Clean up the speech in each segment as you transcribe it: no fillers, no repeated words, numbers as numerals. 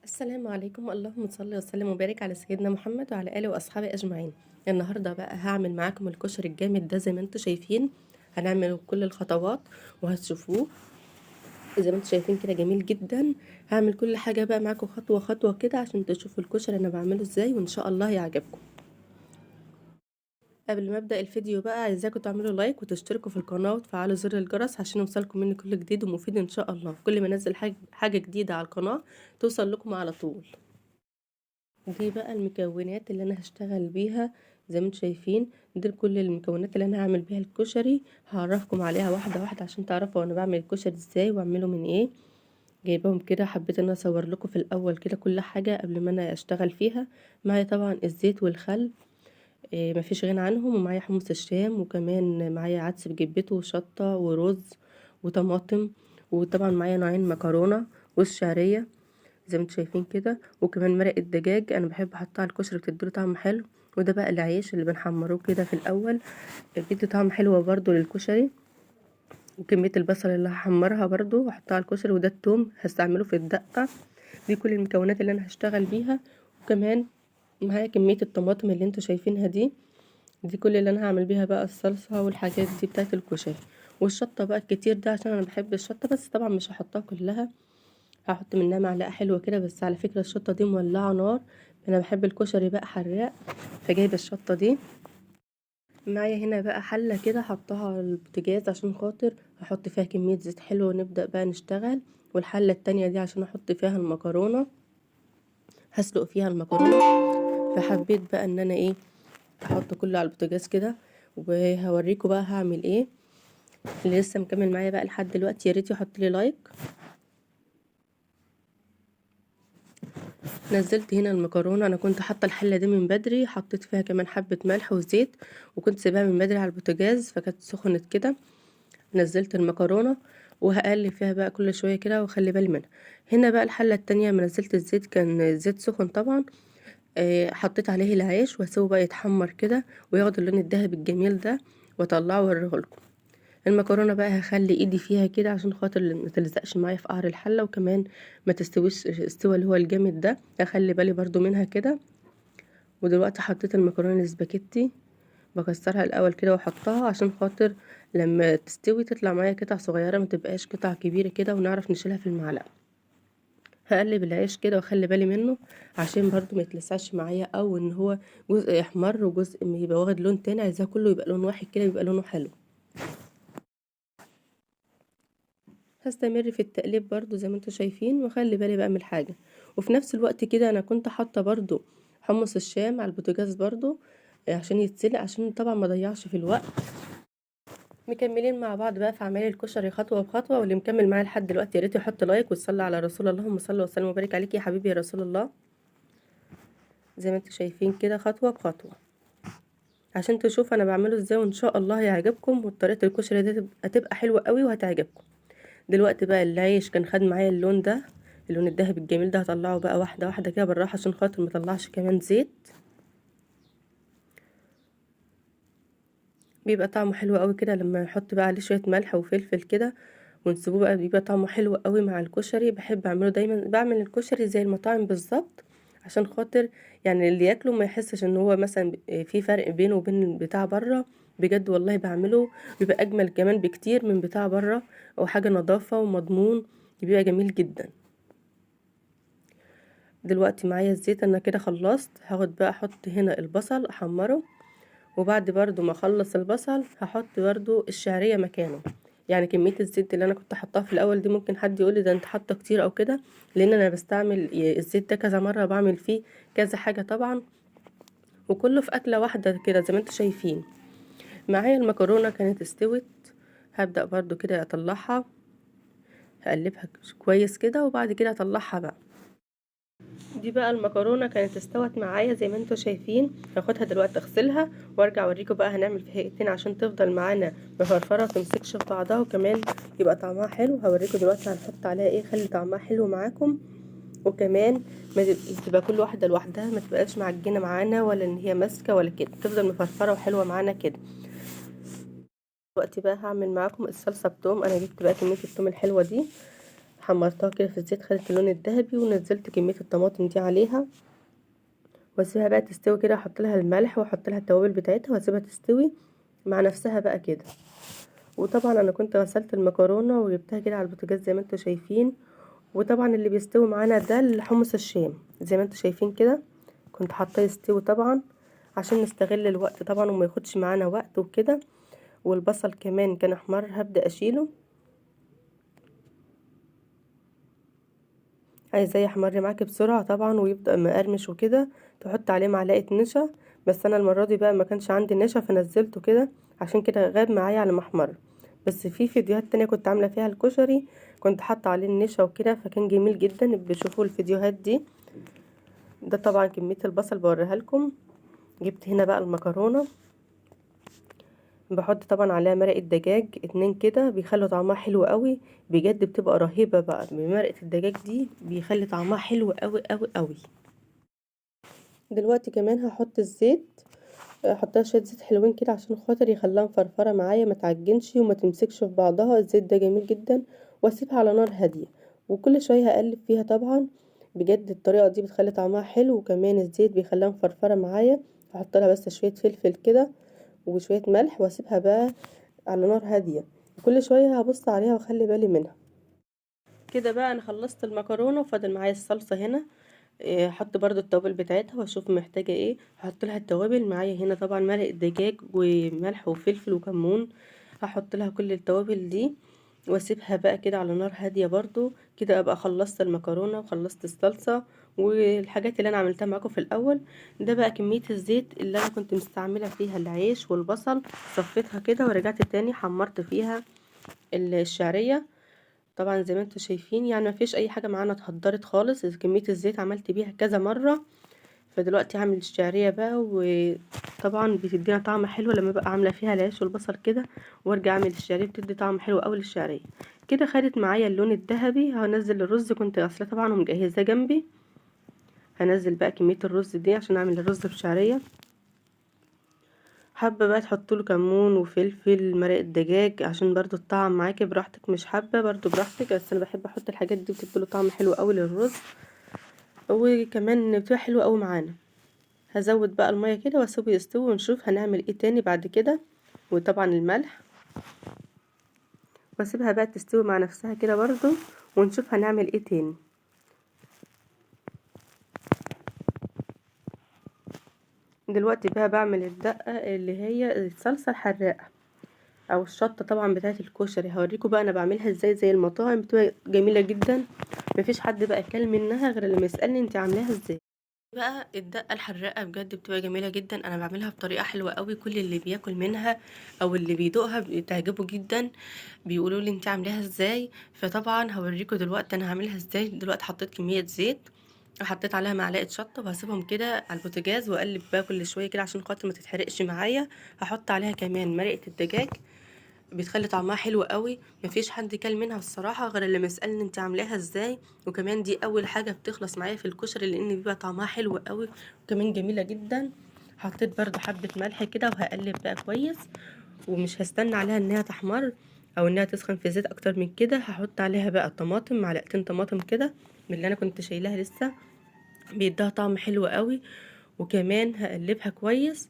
السلام عليكم، اللهم صل وسلم وبارك على سيدنا محمد وعلى آله وأصحابه أجمعين. النهارده بقى هعمل معاكم الكشري الجامد ده زي ما انتم شايفين. هنعمل كل الخطوات وهتشوفوه زي ما انتم شايفين كده، جميل جدا. هعمل كل حاجة بقى معاكم خطوة خطوة كده عشان تشوفوا الكشري انا بعمله ازاي، وان شاء الله هيعجبكم. قبل ما ابدا الفيديو بقى عايزاكم تعملوا لايك وتشتركوا في القناة وتفعلوا زر الجرس عشان يوصلكم مني كل جديد ومفيد ان شاء الله. كل ما انزل حاجة جديدة على القناة توصل لكم على طول. دي بقى المكونات اللي انا هشتغل بيها زي ما انتم شايفين. دي كل المكونات اللي انا هعمل بيها الكشري، هعرفكم عليها واحدة واحدة عشان تعرفوا انا بعمل الكشري ازاي واعمله من ايه. جايباهم كده، حبيت ان انا اصور لكم في الاول كده كل حاجة قبل ما انا اشتغل فيها. معايا طبعا الزيت والخل، مفيش غنى عنهم، ومعايا حمص الشام، وكمان معايا عدس بجبته وشطه ورز وطماطم، وطبعا معايا نوعين مكرونه والشعريه زي ما انتم شايفين كده، وكمان مرق الدجاج انا بحب احطها على الكشري بتديله طعم حلو. وده بقى العيش اللي بنحمروه كده في الاول، بيدي طعم حلو برده للكشري. وكمية البصل اللي هحمرها برده واحطها على الكشري، وده التوم هستعمله في الدقة. دي كل المكونات اللي انا هشتغل بيها. وكمان معايا كمية الطماطم اللي انتم شايفينها دي، دي كل اللي انا هعمل بيها بقى الصلصه والحاجات دي بتاعت الكشري. والشطه بقى الكتير ده عشان انا بحب الشطه، بس طبعا مش هحطها كلها، هحط منها معلقه حلوة كده بس. على فكرة الشطه دي مولعه نار، انا بحب الكشري بقى حراق، فجايبه الشطه دي. معايا هنا بقى حله كده حطها على البوتاجاز عشان خاطر هحط فيها كمية زيت حلو ونبدا بقى نشتغل. والحله التانية دي عشان احط فيها المكرونه، هسلق فيها المكرونه. فحبيت بقى ان انا ايه احط كله على البوتاجاز كده، وهوريكم بقى هعمل ايه. اللي لسه مكمل معايا بقى لحد دلوقتي يا ريت يحط لي لايك. نزلت هنا المكرونه، انا كنت حاطه الحلة دي من بدري، حطيت فيها كمان حبه ملح وزيت، وكنت سيباها من بدري على البوتاجاز فكانت سخنت كده. نزلت المكرونه وهقلب فيها بقى كل شوية كده واخلي بالي منها. هنا بقى الحلة التانية لما نزلت الزيت كان الزيت سخن طبعا، حطيت عليه العيش وهسيبه بقى يتحمر كده وياخد اللون الذهبي الجميل ده، واطلعه واوريه لكم. المكرونه بقى هخلي ايدي فيها كده عشان خاطر ما تلزقش معايا في قعر الحلة، وكمان ما تستويش السوى اللي هو الجامد ده، هخلي بالي برضو منها كده. ودلوقتي حطيت المكرونه الاسباجيتي، بكسرها الاول كده واحطها عشان خاطر لما تستوي تطلع معايا قطع صغيرة، ما تبقاش قطع كبيرة كده ونعرف نشيلها في المعلقة. هقلب العيش كده واخلي بالي منه عشان برضو ما يتلسعش معايا، او ان هو جزء يحمر وجزء يبقى واخد لون تاني، عايزاه كله يبقى لون واحد كده يبقى لونه حلو. هستمر في التقليب برضو زي ما انتم شايفين، واخلي بالي بقى من الحاجة. وفي نفس الوقت كده انا كنت حاطه برضو حمص الشام على البوتاجاز برضو عشان يتسلق، عشان طبعا ما اضيعش في الوقت. مكملين مع بعض بقى في اعمال الكشري خطوة بخطوة، واللي مكمل معايا لحد دلوقتي يا ريت يحط لايك وتصلي على رسول الله. اللهم صل وسلم وبارك عليك يا حبيبي يا رسول الله. زي ما انتم شايفين كده خطوة بخطوة عشان تشوفوا انا بعمله ازاي، وان شاء الله هيعجبكم، وطريقه الكشري دي هتبقى حلوة قوي وهتعجبكم. دلوقتي بقى العيش كان خد معايا اللون ده، اللون الذهبي الجميل ده، هطلعه بقى واحدة واحدة كده بالراحة عشان خاطر ما طلعش كمان زيت. بيبقى طعمه حلو قوي كده لما نحط بقى عليه شوية ملح وفلفل كده ونسيبوه بقى، بيبقى طعمه حلو قوي مع الكشري. بحب اعمله دايما، بعمل الكشري زي المطاعم بالظبط عشان خاطر اللي ياكله ما يحسش ان هو مثلا في فرق بينه وبين بتاع بره. بجد والله بعمله بيبقى اجمل كمان بكتير من بتاع بره، او حاجة نظافة ومضمون، بيبقى جميل جدا. دلوقتي معايا الزيت، انا كده خلصت. هاخد بقى احط هنا البصل احمره، وبعد برضو ما اخلص البصل هحط برضو الشعرية مكانه. كمية الزيت اللي انا كنت حطاها في الاول دي ممكن حد يقولي ده انت حاطه كتير او كده، لان انا بستعمل الزيت ده كذا مرة، بعمل فيه كذا حاجة طبعا، وكله في اكله واحدة كده زي ما انتم شايفين. معايا المكرونه كانت استوت، هبدا برضو كده اطلعها، هقلبها كويس كده وبعد كده اطلعها بقى. دي بقى المكرونه كانت استوت معايا زي ما انتم شايفين، هاخدها دلوقتي اغسلها وارجع اوريكم بقى هنعمل فيها ايه تاني عشان تفضل معانا مفرفره ومتمسكش في بعضها، وكمان يبقى طعمها حلو. هوريكم دلوقتي هنحط عليها ايه، خلي طعمها حلو معاكم، وكمان ما تبقى كل واحدة لوحدها، ما تبقاش معجنه معانا ولا ان هي ماسكه ولا كده، تفضل مفرفره وحلوه معانا كده. دلوقتي بقى هعمل معاكم الصلصه بتوم. انا جبت بقى كمية التوم الحلوة دي، حمرتها كده في الزيت خدت اللون الذهبي، ونزلت كمية الطماطم دي عليها، واسيبها بقى تستوي كده. احط لها الملح واحط لها التوابل بتاعتها واسيبها تستوي مع نفسها بقى كده. وطبعا انا كنت غسلت المكرونه وجبتها كده على البوتاجاز زي ما انتم شايفين. وطبعا اللي بيستوي معانا ده الحمص الشام زي ما انتم شايفين كده، كنت حاطاه يستوي طبعا عشان نستغل الوقت طبعا وما ياخدش معانا وقت وكده. والبصل كمان كان احمر، هبدا اشيله، عايزاه يحمر معاكي بسرعة طبعا ويبدا مقرمش وكده. تحط عليه معلقه نشا، بس انا المرة دي بقى ما كانش عندي نشا فنزلته كده، عشان كده غاب معايا على ما احمر. بس في فيديوهات تانية كنت عامله فيها الكشري كنت حاطه عليه النشا وكده، فكان جميل جدا، بتشوفوا الفيديوهات دي. ده طبعا كمية البصل بوريها لكم. جبت هنا بقى المكرونه، بحط طبعا عليها مرقه دجاج 2 كده، بيخلوا طعمها حلو قوي بجد، بتبقى رهيبة بقى بمرقه الدجاج دي، بيخلي طعمها حلو قوي قوي قوي. دلوقتي كمان هحط الزيت، احطها شوية زيت حلوين كده عشان خاطر يخليها مفرفره معايا، ما تعجنش وما تمسكش في بعضها. الزيت ده جميل جدا. واسيبها على نار هادية، وكل شوية هقلب فيها طبعا. بجد الطريقة دي بتخلي طعمها حلو، وكمان الزيت بيخليها مفرفره معايا. هحط لها بس شوية فلفل كده وشوية ملح، واسيبها بقى على نار هادية، وكل شوية هبص عليها واخلي بالي منها كده. بقى انا خلصت المكرونه وفاضل معايا الصلصه هنا. احط برضو التوابل بتاعتها واشوف محتاجه ايه. هحط لها التوابل معايا هنا طبعا مرق دجاج وملح وفلفل وكمون، هحط لها كل التوابل دي واسيبها بقى كده على نار هادية برضو كده. ابقى خلصت المكرونه وخلصت الصلصه والحاجات اللي انا عملتها معاكم في الاول. ده بقى كمية الزيت اللي انا كنت مستعملة فيها العيش والبصل، صفيتها كده ورجعت تاني حمرت فيها الشعرية. طبعا زي ما انتم شايفين يعني ما فيش اي حاجة معانا اتهدرت خالص، كمية الزيت عملت بيها كذا مرة. فدلوقتي هعمل الشعرية بقى، وطبعا بتدينا طعم حلو لما بقى عامله فيها العيش والبصل كده، وارجع اعمل الشعرية بتدي طعم حلو قوي للشعريه كده. خدت معايا اللون الذهبي. هنزل الرز، كنت غسلاه طبعا ومجهزاه جنبي. هنزل بقى كمية الرز دي عشان اعمل الرز بشعريه. حابة بقى تحط له كمون وفلفل مرق الدجاج عشان برضو الطعم معاكي براحتك، مش حابة برضو براحتك، بس انا بحب احط الحاجات دي، بتدي له طعم حلو قوي للرز، وكمان بتبقى حلوة قوي معانا. هزود بقى المية كده واسيبه يستوي، ونشوف هنعمل ايه تاني بعد كده. وطبعا الملح، واسيبها بقى تستوي مع نفسها كده برضو، ونشوف هنعمل ايه تاني. دلوقتي بقى بعمل الدقة اللي هي الصلصه الحراقه او الشطه طبعا بتاعه الكشري. هوريكم بقى انا بعملها ازاي زي المطاعم، بتبقى جميلة جدا، مفيش حد بقى كل منها غير لما يسالني انت عاملاها ازاي. بقى الدقة الحراقه بجد بتبقى جميلة جدا، انا بعملها بطريقة حلوة قوي، كل اللي بياكل منها او اللي بيدوقها بتعجبه جدا، بيقولوا لي انت عاملاها ازاي. فطبعا هوريكم دلوقتي انا هعملها ازاي. دلوقتي حطيت كمية زيت، وحطيت عليها معلقه شطه، وهسيبهم كده على البوتاجاز واقلب بقى كل شوية كده عشان خاطر ما تتحرقش معايا. هحط عليها كمان مرقه الدجاج، بتخلي طعمها حلو قوي، مفيش حد كل منها الصراحة غير اللي مسالني انت عاملاها ازاي. وكمان دي اول حاجة بتخلص معايا في الكشري، لان بيبقى طعمها حلو قوي وكمان جميلة جدا. حطيت برده حبه ملح كده، وهقلب بقى كويس، ومش هستنى عليها انها تحمر او انها تسخن في زيت اكتر من كده. هحط عليها بقى طماطم، معلقتين طماطم كده من اللي انا كنت شايلاها لسه، بيديها طعم حلو قوي. وكمان هقلبها كويس.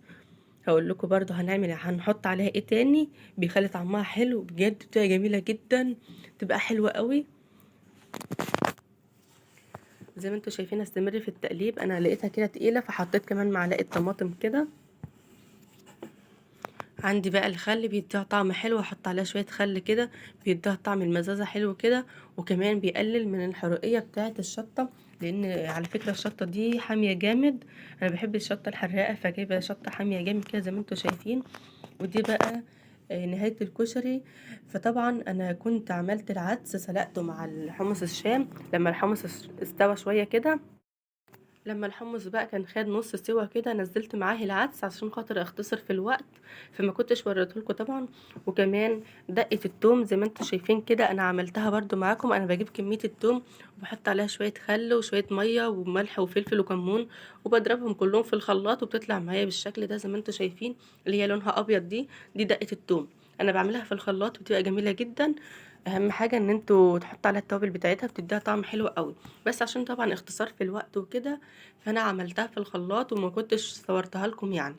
هقول لكم برضو هنحط عليها ايه تاني بيخلي طعمها حلو بجد، بتبقى جميلة جدا، تبقى حلوة قوي زي ما انتم شايفين. هستمر في التقليب، انا لقيتها كده تقيلة فحطيت كمان معلقه طماطم كده. عندي بقى الخل بيديها طعم حلو، احط عليها شوية خل كده بيديها طعم المزازه حلو كده، وكمان بيقلل من الحرقيه بتاعه الشطه، لان على فكرة الشطه دي حامية جامد، انا بحب الشطه الحراقه فجايبه شطه حامية جامد كده زي ما انتم شايفين. ودي بقى نهاية الكشري. فطبعا انا كنت عملت العدس، سلقته مع الحمص الشام. لما الحمص استوى شوية كده، لما الحمص بقى كان خد نص سوا كده، نزلت معاه العدس عشان خاطر اختصر في الوقت، فما كنتش وريته لكم طبعا. وكمان دقه التوم زي ما انتم شايفين كده انا عملتها برده معاكم. انا بجيب كمية التوم وبحط عليها شوية خل وشوية مية وملح وفلفل وكمون، وبضربهم كلهم في الخلاط، وبتطلع معايا بالشكل ده زي ما انتم شايفين، اللي هي لونها ابيض دي دقه التوم. انا بعملها في الخلاط وبتبقى جميلة جدا. اهم حاجة ان انتوا تحطوا عليها التوابل بتاعتها، بتديها طعم حلو قوي. بس عشان طبعا اختصار في الوقت وكده، فانا عملتها في الخلاط وما كنتش صورتها لكم يعني.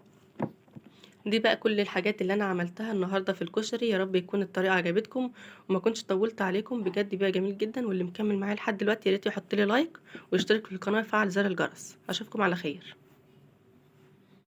دي بقى كل الحاجات اللي انا عملتها النهارده في الكشري. يا رب يكون الطريقة عجبتكم وما كنتش طولت عليكم، بجد بقى جميل جدا. واللي مكمل معايا لحد دلوقتي يا ريت يحط لي like ويشترك في القناة ويفعل زر الجرس. اشوفكم على خير.